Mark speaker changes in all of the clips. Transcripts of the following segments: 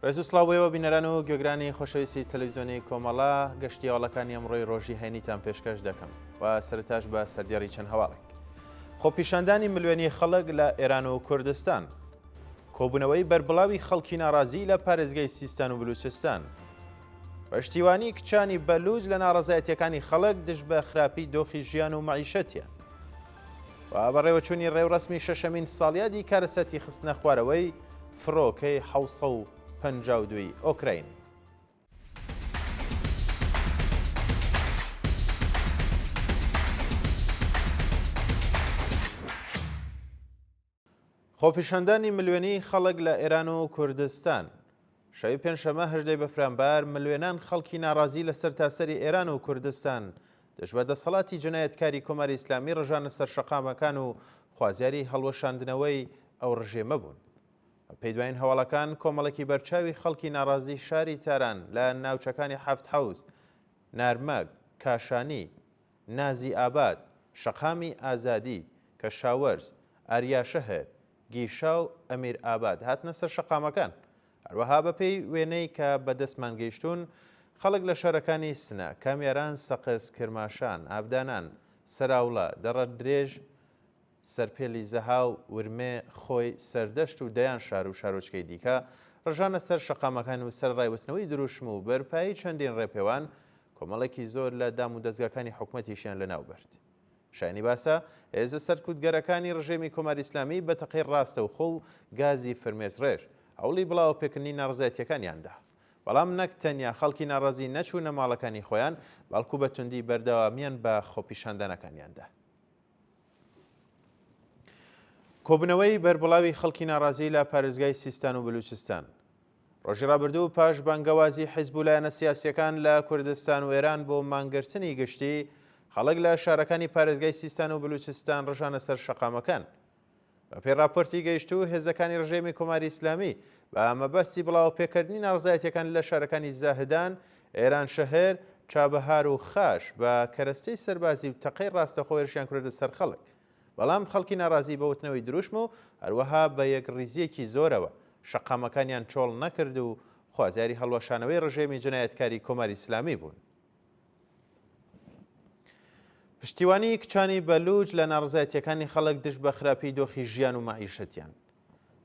Speaker 1: ڕێز و سڵاو بۆ ئێوە بینەران و گوێگرانی خۆشەویستی تەلەڤیزیۆنی کۆمەڵە گەشتی هەواڵەکانی ئەمڕۆی ڕۆژی هەینیتان پێشکەش دەکەم و سەرەتاش بە سەردێڕی چەند هەواڵێک. خۆپیشاندانی ملیۆنی خەڵک لە ئێران و کوردستان. کۆبوونەوەی بەربڵاوی خەڵکی ناڕازی لە پارێزگای سیستان و بلوچستان. پشتیوانی کچانی بەلووج لە ناڕەزایەتیەکانی خەڵک دژ بە خراپی دۆخی ژیان و مەعیشەتیان. و بەڕێوەچوونی ڕێوڕەسمی شەشەمین ساڵیادی کارەساتی خستنە خوارەوەی فڕۆکەی 752 ی ئۆکراینی. خۆپیشاندانی ملیۆنیی خەڵک لە ئێران و کوردستان. شەوی پێنجشەممە هەژدەی بەفرانبار ملیۆنان خەڵکی ناڕازی لە سەرتاسەری ئێران و کوردستان دژ بە دەسەڵاتی جنایەتکاری کۆماری ئیسلامی ڕژانە سەر شەقامەکان و خوازیاری هەڵوەشاندنەوەی ئەو ڕژێمە بوون. بە پێی دوایین هەواڵەکان کۆمەڵێکی بەرچاوی خەڵکی ناڕازی شاری تاران لە ناوچەکانی حەفت حەوز، نارمەگ، کاشانی، نازی ئاباد، شەقامی ئازادی، کەشاوەرز، ئاریاشەهر، گیشا و ئەمیر ئاباد هاتنە سەر شەقامەکان. هەروەها بەپێی وێنەی کە بە دەستمان گەیشتوون، خەڵک لە شارەکانی سنە، کامیاران، سەقز، کرماشان، ئابدانان، سەراوڵە، دەڕەدرێژ، سەرپێلی زەهاو، ورمێ، خۆی، سەردەشت و دەیان شار و شارۆچکەی دیکە ڕژانە سەر شەقامەکان و سەرەڕای وتنەوەی دروشم و بەرپایی چەندین ڕێپێوان، کۆمەڵێکی زۆر لە دام و دەزگاکانی حکومەتیشیان لەناو برد. شایانی باسە، هێزە سەرکوتگەرەکانی ڕژێمی کۆماری ئیسلامی بە تەقەی ڕاستەوخۆ و گازی فرمێسڕێژ هەوڵی بڵاوەپێکردنی ناڕەزایەتییەکانیان دا. بەڵام نەک تەنیا خەڵکی ناڕازی نەچوونە ماڵەکانی خۆیان، بەڵکو بە توندی بەردەوامیان بە خۆپیشاندانەکانیان دا. کۆبوونەوەی بەربڵاوی خەڵکی ناڕازی لە پارێزگای سیستان و بلوچستان. ڕۆژی ڕابردوو پاش بانگەوازی حیزب و لایەنە سیاسییەکان لە کوردستان و ئێران بۆ مانگرتنی گشتی، خەڵک لە شارەکانی پارێزگای سیستان و بلوچستان ڕژانە سەر شەقامەکان. بەپێی ڕاپۆرتی گەیشتوو، هێزەکانی ڕژێمی کۆماری ئیسلامی بە مەبەستی بڵاوەپێکردنی ناڕەزایەتییەکان لە شارەکانی زاهدان، ئێرانشەهر، چابەهار و خاش بە کەرەستەی سەربازی و تەقەی ڕاستەخۆ هێرشیان کردە سەر خەڵک. بەڵام خەڵکی ناڕازی بە وتنەوەی دروشم و هەروەها بە یەکڕیزییەکی زۆرەوە شەقامەکانیان چۆڵ نەکرد و خوازیاری هەڵوەشانەوەی ڕژێمی جنایەتکاری کۆماری ئیسلامی بوون. پشتیوانی کچانی بەلووچ لە ناڕەزایەتییەکانی خەڵک دژ بە خراپی دۆخی ژیان و مەعیشەتیان.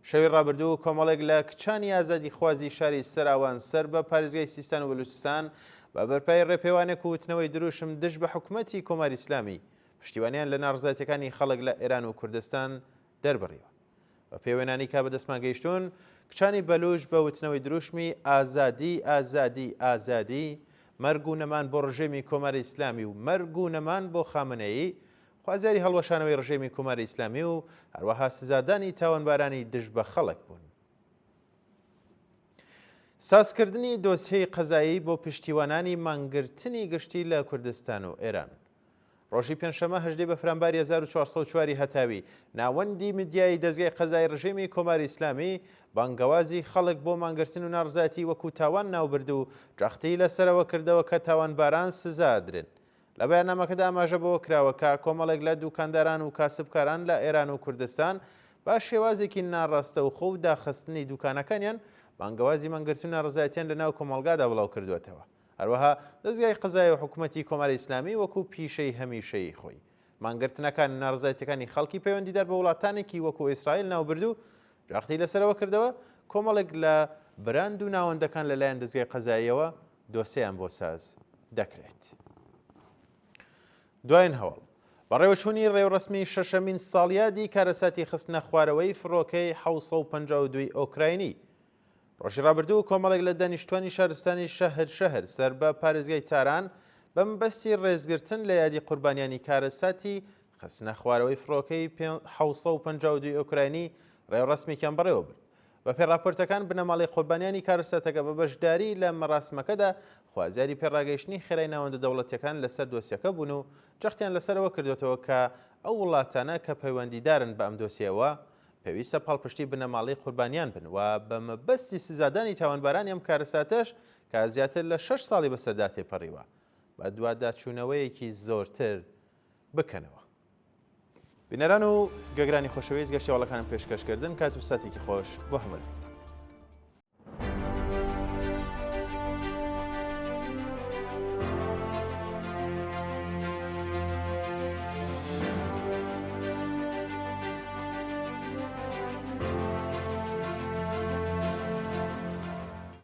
Speaker 1: شەوی ڕابردوو کۆمەڵێک لە کچانی ئازادیخوازی شاری سەراوان سەر بە پارێزگای سیستان و بەلوچستان بە بەرپای ڕێپێوانێک و وتنەوەی دروشم دژ بە حکومەتی کۆماری ئیسلامی پشتیوانیان لە ناڕەزایەتیەکانی خەڵک لە ئێران و کوردستان دەربڕیوە. بە پێی وێنانەی کە بەدەستمان گەیشتوون، کچانی بەلووچ بە وتنەوەی دروشمی ئازادی، ئازادی، ئازادی، مەرگ و نەمان بۆ ڕژێمی کۆماری ئیسلامی و مەرگ و نەمان بۆ خامنەیی، خوازیاری هەڵوەشانەوەی ڕژێمی کۆماری ئیسلامی و هەروەها سزادانی تاوانبارانی دژ بە خەڵک بوون. سازکردنی دۆسیەی قەزایی بۆ پشتیوانانی مانگرتنی گشتی لە کوردستان و ئێران. ڕۆژی پێنجشەممە هەژدەی بەفرانباری 1404 ی هەتاوی، ناوەندی میدیایی دەزگای قەزای ڕژێمی کۆماری ئیسلامی بانگەوازی خەڵک بۆ مانگرتن و ناڕزایەتی وەکوو تاوان ناوبرد و جەختی لەسەرەوە کردەوە کە تاوانباران سزادرێن. لە بەیاننامەکەدا ئاماژە بەوە کراوە کە کۆمەڵێک لە دووکانداران و کاسبکاران لە ئێران و کوردستان بە شێوازێکی ناڕاستەوخۆ و داخستنی دووکانەکانیان بانگەوازی مانگرتن و ناڕەزایەتیان لە ناو کۆمەڵگادا بڵاوکردووەتەوە. هەروەها دەزگای قەزای و حکومەتی کۆماری ئیسلامی وەکوو پیشەی هەمیشەیی خۆی مانگرتنەکان و ناڕەزایەتیەکانی خەڵکی پەیوەندیدار بە وڵاتانێکی وەکوو ئیسرائیل ناوبرد و جەختی لەسەرەوە کردەوە کۆمەڵێک لە براند و ناوەندەکان لەلایەن دەزگای قەزاییەوە دۆسێیان بۆ ساز دەکرێت. دوایین هەواڵ، بەڕێوەچوونی ڕێوڕەسمی شەشەمین ساڵیادی کارەساتی خستنە خوارەوەی فڕۆکەی 752 ی ئۆکراینی ڕۆژی ڕابردوو کۆمەڵێک لە دانیشتوانی شارستانی شەهر شەهر سەر بە پارێزگای تاران بە مەبەستی ڕێزگرتن لە یادی قوربانیانی کارەساتی خستنە خوارەوەی فڕۆکەی 752 ی ئۆکراینی ڕێوڕەسمێکیان بەڕێوە برد. بەپێی ڕاپۆرتەکان بنەماڵەی قوربانیانی کارەساتەکە بە بەشداری لە مەراسمەکەدا خوازیاری پێڕاگەیشتنی خێرای ناوەندە دەوڵەتیەکان لەسەر دۆسیەکە بوون و جەختیان لەسەر ئەوە کردوێتەوە کە ئەو وڵاتانە کە پەیوەندیدارن بە ئەم دۆسیەوە پێویستە پاڵپشتی بنەماڵەی قوربانیان بن و بە مەبەستی سزادانی تاوانبارانی ئەم کارەساتەش کە زیاتر لە شەش ساڵی بەسەردا تێپەڕیوە بەدواداچوونەوەیەکی زۆرتر بکەنەوە. بینەران و گوێگرانی خۆشەویست گەشتی هەواڵەکانم پێشکەش کردن کات و ساتێکی خۆش بۆ هەموو لایەکتان.